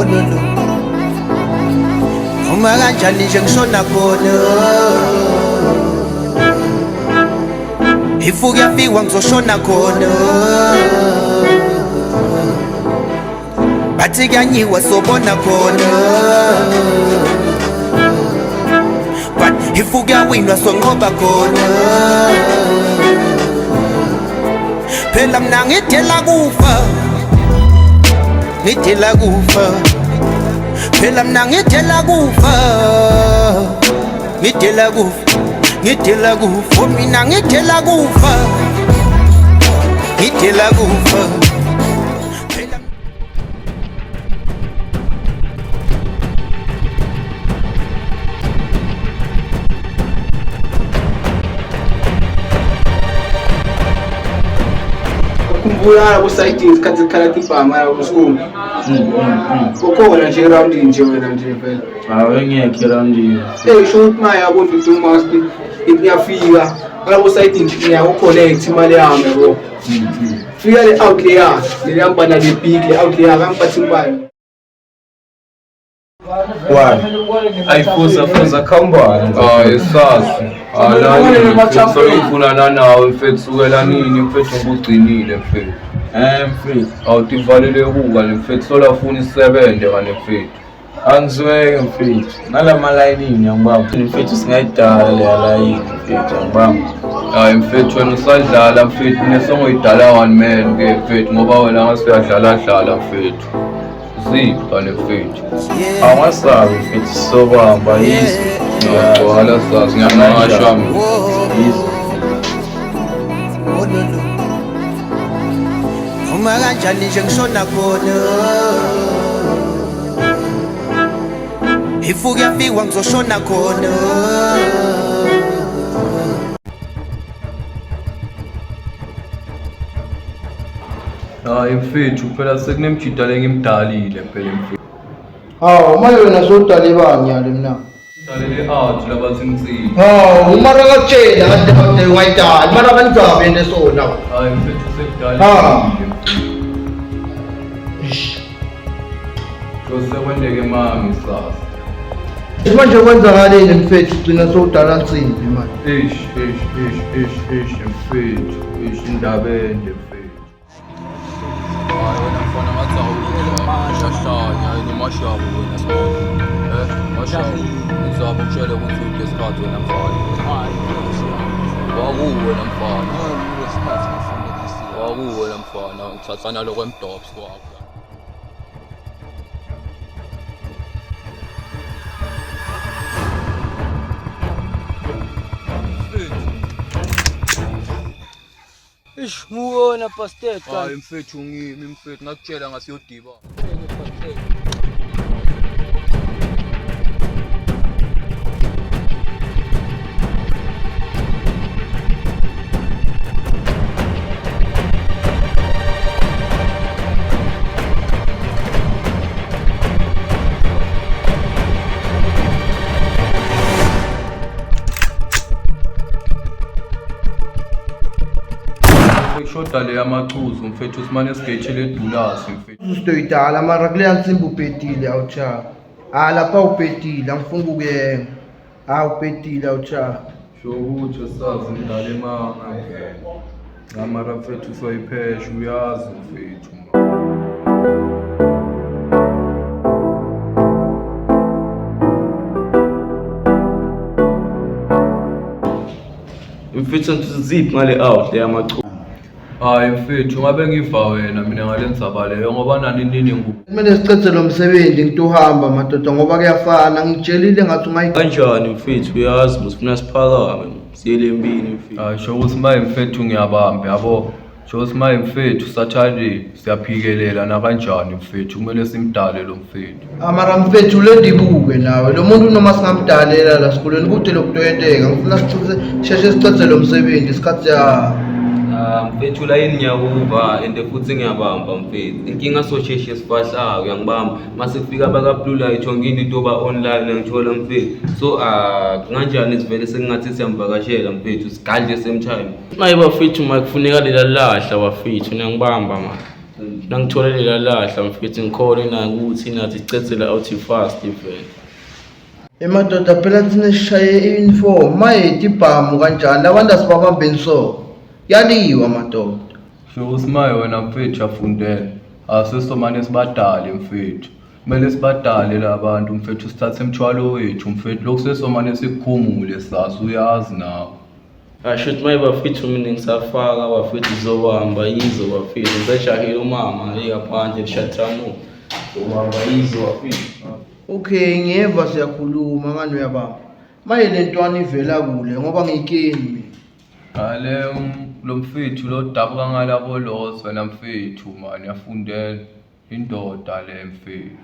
Ololo. Noma kanjani nje ngishona khona. If kuyafikwa ngizoshona khona. Bathi kuyanyiwa sobona khona. But if kuyawinwa sonqoba khona. Phela mina ngidela kufa. Ngidela kufa. Phela mina ngidela kufa. Ngidela kufa. Ngidela kufa. Mina ngidela kufa. Ngidela kufa. Phela. Khumbula kusayidini isikhathi sikhala tibhama kusikhulu. Ukhona nje eroundini nje wena nje vele. Hawu ngekho eroundini. Eh sho ukuthi manje yabo nje umaster iyafika. Ngalabo sayidini nje ngiyakucollect imali yami yabo. Fika le out leya, le yambana le big le out leya kamphathi imali. Ayi fuza fuza khambani. Hayi sazi. Alani mfethu soyifuna nawe mfethu sukela nini mfethu ngikugcinile mfethu. Eh mfethu. Awutivalele kuka le mfethu solafuna isebenze kane mfethu. Angizweke mfethu. Nalama layinini angibamba. Mfethu singayidala leya layini mfethu angibamba. Hayi mfethu wena usadlala mfethu nesongoyidala one man ke mfethu ngoba wena ngase uyadlala dlala mfethu. Ziphi kane mfethu. Awungasabi mfethu sizobamba yizo. Ngiyagcwala sazi ngiyanqasha mina. Yizo. Ololo. Noma kanjani nje ngishona khona. If kuyafikwa ngizoshona khona. Hayi mfethu phela sekunemjida lengimdalile phela mfethu. Hawu manje wena sowudale bani yale mina? Dalele out labathi insini. Hawu mara ngakutshela kade kade ungayidali mara kanjani yena sona. Hayi mfethu sekudalile. Ah. Sekwendeke mami sasa. Manje kwenzakaleni mfethu ugcina sowudala nsimbi manje. Eish eish eish eish eish mfethu eish indaba ende mfethu. Hayi wena mfana ngathi awuhlanya nomashabo wena sibona. Eh mashabo ngizama ukutshela ukuthi ude isikhathi wena mfana. Wakuwe wena mfana. Wakuwe wena mfana ngithatha nalo kwemdobs kwakho. Ish, nguwona pastor Hayi mfethu ngimi mfethu ngakutshela ngasiyodiba. Kushoda le yamachuzu mfethu simane sigejele edulasi mfethu. Usuzoyidala mara kuleya nsimbi ubhedile awucha. Ah lapha ubhedile angifuni ukukuyenga. Ah ubhedile awucha. Sho ukuthi sazi ngidala emanga mfethu. Ngamara mfethu soyiphesha uyazi mfethu. Mfethu ziphi ngale out leya machu. Hayi mfethu ngabe ngiva wena mina ngale ndzaba leyo ngoba nani nini ngu Kumele sicethe lo msebenzi ngitohamba madoda ngoba kuyafana ngitshelile ngathi ungayi Kanjani mfethu uyazi musifuna siphakame siyele empini mfethu. Hayi sho ukuthi maye mfethu ngiyabamba yabo. Sho ukuthi maye mfethu Saturday siyaphikelela nakanjani mfethu kumele simdale lo mfethu. Amara mfethu le ndibuke nawe lo muntu noma singamdalela la sikolweni kude lokutoyenteka ngifuna sicithe sheshe sicethe lo msebenzi isikhathi siya Ah mfethu layini ngiyakuva and futhi ngiyabamba mfethu. Inkinga sosheshe sifahlayo uyangibamba. Mase kufika abaka Blue Light yonke into itoba online ngithola mfethu. So ah kanjani sivele sengathi siyamvakashela mfethu sigadle same time. Maye bafethu makufuneka lela lahla bafethu niyangibamba ma. Nangithola lela lahla mfethu ngikhona nayo ukuthi nathi sicedzela out fast vele. Emadoda phela thina sishaye i-uniform mayeti ibhamu kanjani labantu asibabambeni so. Yaliwa madoda. Sho usimaye wena mfethu afundele. Asesomane sibadale mfethu. Kumele sibadale la bantu mfethu sithathe imthwalo wethu mfethu. Lokhu sesomane sikukhumule sasa uyazi nawe. Asho ukuthi maye bafethu mina ngisafaka bafethu zobamba yizo bafethu ngisajahile umama ngaphandle lishatramu. Zobamba yizo bafethu. Okay, ngiyeva siyakhuluma ngani uyabamba. Maye le ntwana ivela kule ngoba ngiyikeni mina. Ale lo mfethu lo dabuka ngalabo los wena mfethu mani yafundela indoda le mfethu.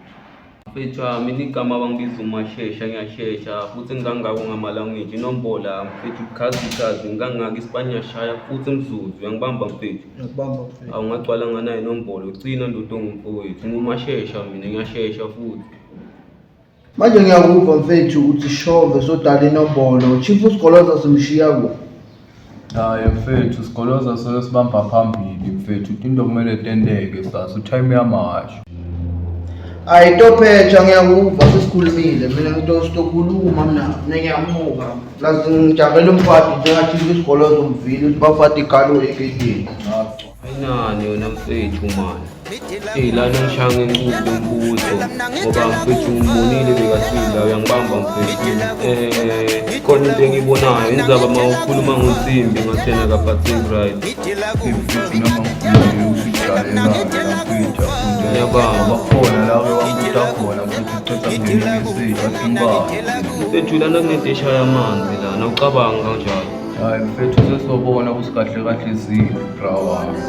Mfethu mina igama bangibiza uMashesha ngiyashesha futhi ngangako ngamalanguage inombola mfethu khazi khazi ngangaka isipanyashaya futhi mzuzu uyangibamba mfethu. Ngiyakubamba mfethu. Awungagcwala nganayo inombolo gcina ndoda ongumfowethu nguMashesha mina ngiyashesha futhi. Manje ngiyakuva mfethu ukuthi shove sodala inombolo. Chief usigoloza simshiya ku. Hayi mfethu sigoloza sesibamba phambili mfethu into kumele tenteke sasa utime yamasho. Ayitophetsha ngiyakuva sesikhulumile mina ngitokhuluma mina mina ngiyamuka. Plus ngijabela umfati njengachief usigoloza umvile ukuthi bafati igalo egedini. Ayinani yona mfethu mani. Eyi lana ngishaya ngenqubo umbuzo ngoba mfethu ngimbonile bekasinda uyangibamba mfethu. Khona into engiyibonayo indzaba uma ukhuluma ngonsimbi ngathena akaphatheki right. Mfethu noma ngikhulumile usijalela mfethu afundela. Ngiyabamba. Bakhona la wabuta khona mfethu uceda kungena imessage wathi ngibani. Mfethu lana kunento eshaya amanzi lana ucabanga kanjalo. Hayi mfethu sesobona ukuthi kahle kahle ziphi bra wami.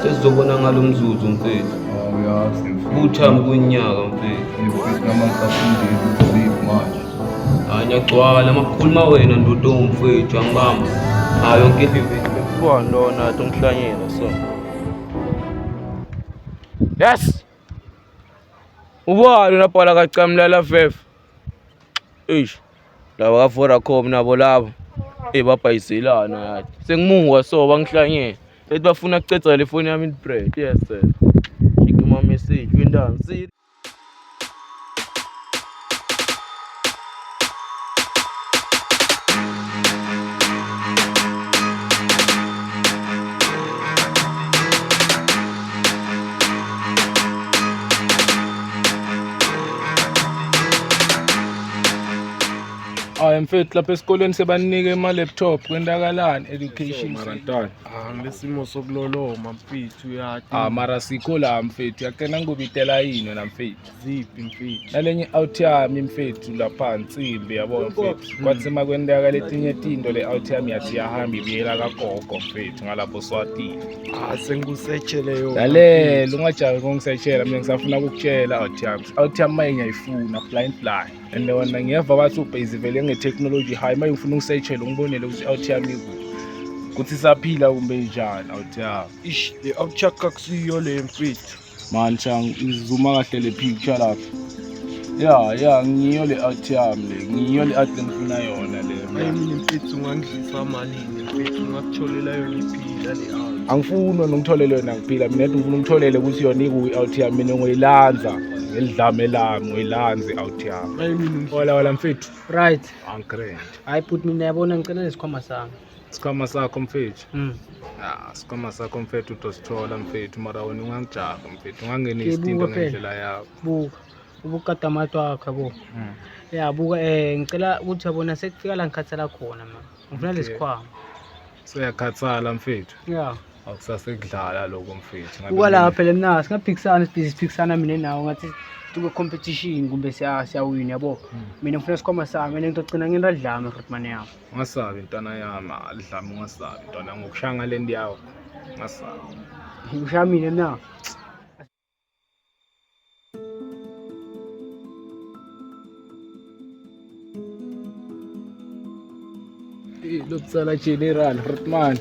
Sesizobona ngalo mzuzu mfethu. Uyazi mfethu. Buthami kunyaka mfethu. Mfethu noma ngisafundile ukuthi ziphi manje. Hayi ngiyagcwala makukhuluma wena ndoda ongumfethu angibamba. Hayi yonke into ivele. Ubani lona athi ungihlanyela so. Yes. Ubani unabhala kacamlala fefe. Eish. Laba ka Vodacom nabo laba. Eh babhayiselana yathi. Sengimuka so bangihlanyela. Ethi bafuna ukucedza le phone yami in bread. Yes sir. Check my message windansi. Hayi mfethu lapha esikoleni sebanike ama-laptop kwendakalani education Mara ah ngisimo sokuloloma mfethu uyati. Ah mara sikho la mfethu yakena ngikubitela yini wena mfethu Ziphi mfethu? Nalenye out yami mfethu lapha nsimbi yabo mfethu kwathi makwenteka letinye tinto le out yami yathi yahamba ibuyela kagogo mfethu ngalapho Swatini. Ah sengikusechele yona. Lalela ungajahi kongisetshela mina ngisafuna ukukutshela out yami. Out yami maye ngiyayifuna blind blind. And wena ngiyeva bathi ubhizi vele nge-technology high maye ngifuna ungisetshele ungibonele ukuthi out yami ikuphi. Kuthi saphila kumbe njani out yami. Ish le out yakho akusiyo le mfethu. Man chang izuma kahle le picture lapha. Ya ngiyo le out yami le. Ngiyo le out lengifuna yona le. Hayi mina mfethu ungangidlisa malini mfethu ngakutholela yona iphila le out. Angifuni wena ungitholele yona ngiphila mina ngifuna ungitholele ukuthi yona ikuyi out yami mina ngoyilanza ngelidlame lami ngoyilanze out yami. Hayi mina Hola hola mfethu. Right. Angigrand. Hayi but mina yabona ngicela lesikhwama sami. Sikhwama sakho mfethu. Ah sikhwama sakho mfethu utosithola mfethu mara wena ungangijaha mfethu ungangenisi Ngibuka into phela. ngendlela yakho. Buka. Ubukade amato akho yabo. Ya buka ngicela ukuthi yabona sekufika la ngikhathala khona ma. Ngifuna lesikhwama. Seyakhathala mfethu. Ya. Akusasekudlala lokho mfethu. Ngabe Buka la mina- phela mina singaphikisana sibhizi siphikisana mina nawe ngathi tuke competition kumbe siyawina yabo. Mina ngifuna isikhwama sami mina ngizogcina nginradlame futhi mane yami. Ungasabi ntwana yami, alidlame ungasabi ntwana ngokushaya ngale ndi yakho. Ungasabi. Ngishaya mina mina. Lokutsala general Rotman.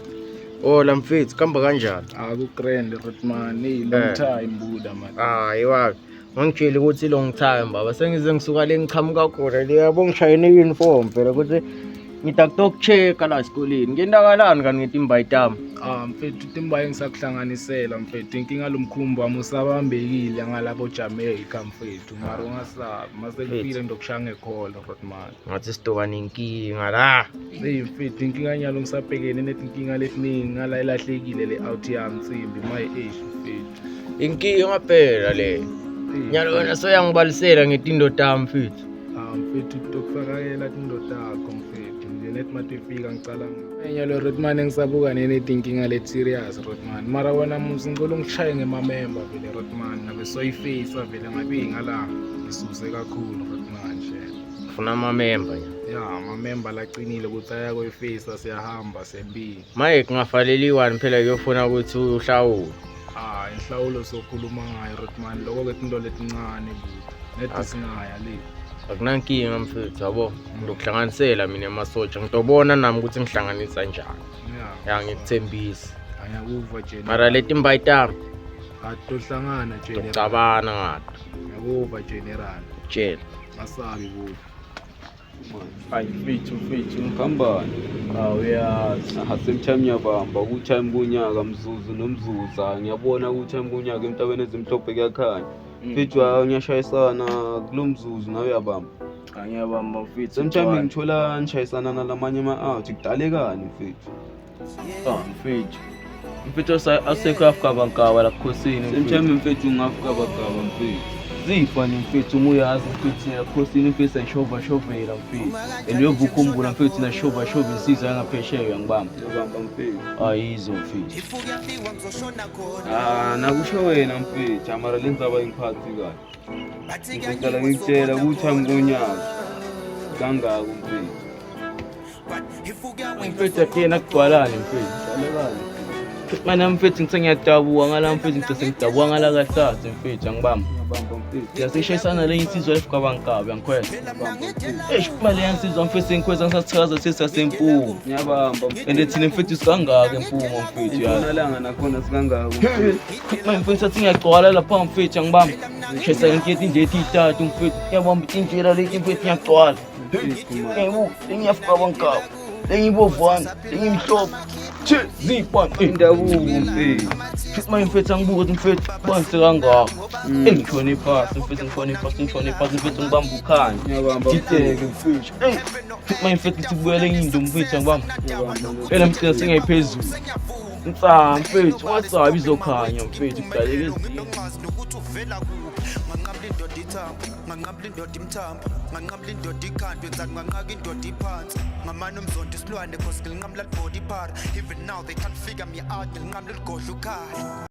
Hola mfethu, kamba kanjani? Aku grand Rotman, hey long time buda man. Hayi wapi. Ngangitshela ukuthi long time baba, sengize ngisuka le ngiqhamuka khona le yabo ngishayene uniform phela ukuthi Ngithi akutokuchecka la esikoleni. Ngendakalani kanti ngithi imbayi tami? Ah mfethu timbaye ngisakuhlanganisela mfethu inkinga lomkhumbi wami usabambekile ngalabo Jamaica mfethu mara ungasabi mase kufile ndokushaya ngekholo Rodman. Ngathi sitoba nenkinga la. Hey mfethu inkinga nyalo ngisabhekene netinkinga letiningi ngala ilahlekile le out yami nsimbi my age mfethu. Inkinga phela le. Nyalo wena soyangibalisela ngetindo tami mfethu. Ah mfethu tokufakela tindoda takho mfethu nje nethi matifika ngicala nyalo Rodman ngisabuka nenetinkinga le serious Rodman mara wena musi ngicela ungishaye ngemamemba vele Rodman ngabe soyifisa vele ngabe ngala ngisuse kakhulu Rodman nje. Ufuna amamemba nje. Ya amamemba laqinile ukuthi aya koyifisa siyahamba siyabili. Maye kungafaleliwani phela kuyofuna ukuthi uhlawule. Ah inhlawulo sokhuluma ngayo Rodman lokho ke tinto letincane buti nethi singaya le. Akunankinga mfethu yabo. Ngizokuhlanganisela mina emasotsha ngitobona nami ukuthi ngihlanganisa njani. Ya. Ya ngikuthembisa. Angiyakuva General. Mara leti mbayi tami Atohlangana General. ngicabana ngato. Ngiyakuva General. Tshela. Asabi buti. Hayi mfethu mfethu. Ngihambani? Awuyazi. Aha same time ngiyabamba ku-time kunyaka mzuzu nomzuza ngiyabona ku-time kunyaka emntabeni ezimhlophe kuyakhanya. Mfethu hayi ngiyashayisana kulo mzuzu nawe uyabamba. Angiyabamba mfethu. Same time ngithola nishayisana nalamanye ama-out kudalekani mfethu. Ah mfethu. Mfethu asekho afikabankaba la bukhosini. Same time mfethu ungafukabagaba mfethu. Zifane mfethu uma uyazi mfethu bukhosini mfethu ayishova shovela mfethu. And uyobe ukhumbula mfethu nashova shova insizwa yangaphesheya uyangibamba. Uyabamba mfethu. Ayizo mfethu. Ah nakusho wena mfethu amara le ndzaba ingiphathi kahle. Ngizoqala ngikutshela ku-time kunyaka kangako mfethu. Mfethu akuyena kugcwalani mfethu. Mana mfethu ngithe ngiyadabuka ngala mfethu ngithe sengidabuka ngala kahlathi mfethu angibamba. Uyabamba mfethu. Ngiyasishayisana le insizwa efukabankabi angikhwela. Eish imali yansizwa mfethu engikhweza ngisathaza sesasempuma. Ngiyabamba mfethu. And thina mfethu sikangaka empuma mfethu yazi. Entshonalanga nakhona sikangako mfethu. Manje mfethu sathi ngiyagcwala lapha mfethu angibamba. Ngishayisa ngiketi nje ethi ithathu mfethu. Ngiyabamba indlela leti mfethu ngiyagcwala. Ngiyayibuka lengiyafukabankabi. Lengibovana, lengimhlophe. Che zipha Indabuko mfethu. Futhi manje mfethu angibuka ukuthi mfethu bansi kangaka. Engishone phasi mfethu ngishone phasi ngishone phasi mfethu ngibamba ukhanya. Ngiyabamba Dideke mfethu. Hey, futhi manje mfethu ngithi kubuyele enye into mfethu angibamba. Phela mfethu sengiyayiphezulu. Nsa mfethu ungasabi izokhanya mfethu kudaleka ezinye. Nganqamla indoda ithambo, nganqamla indoda imthambo, nganqamla indoda ikhanda, wenzani nganqaka indoda iphansi. Ngamane umzondo isilwane cause ngilinqamla libody para. Even now they can't figure me out, ngilinqamla ligodla ukhala.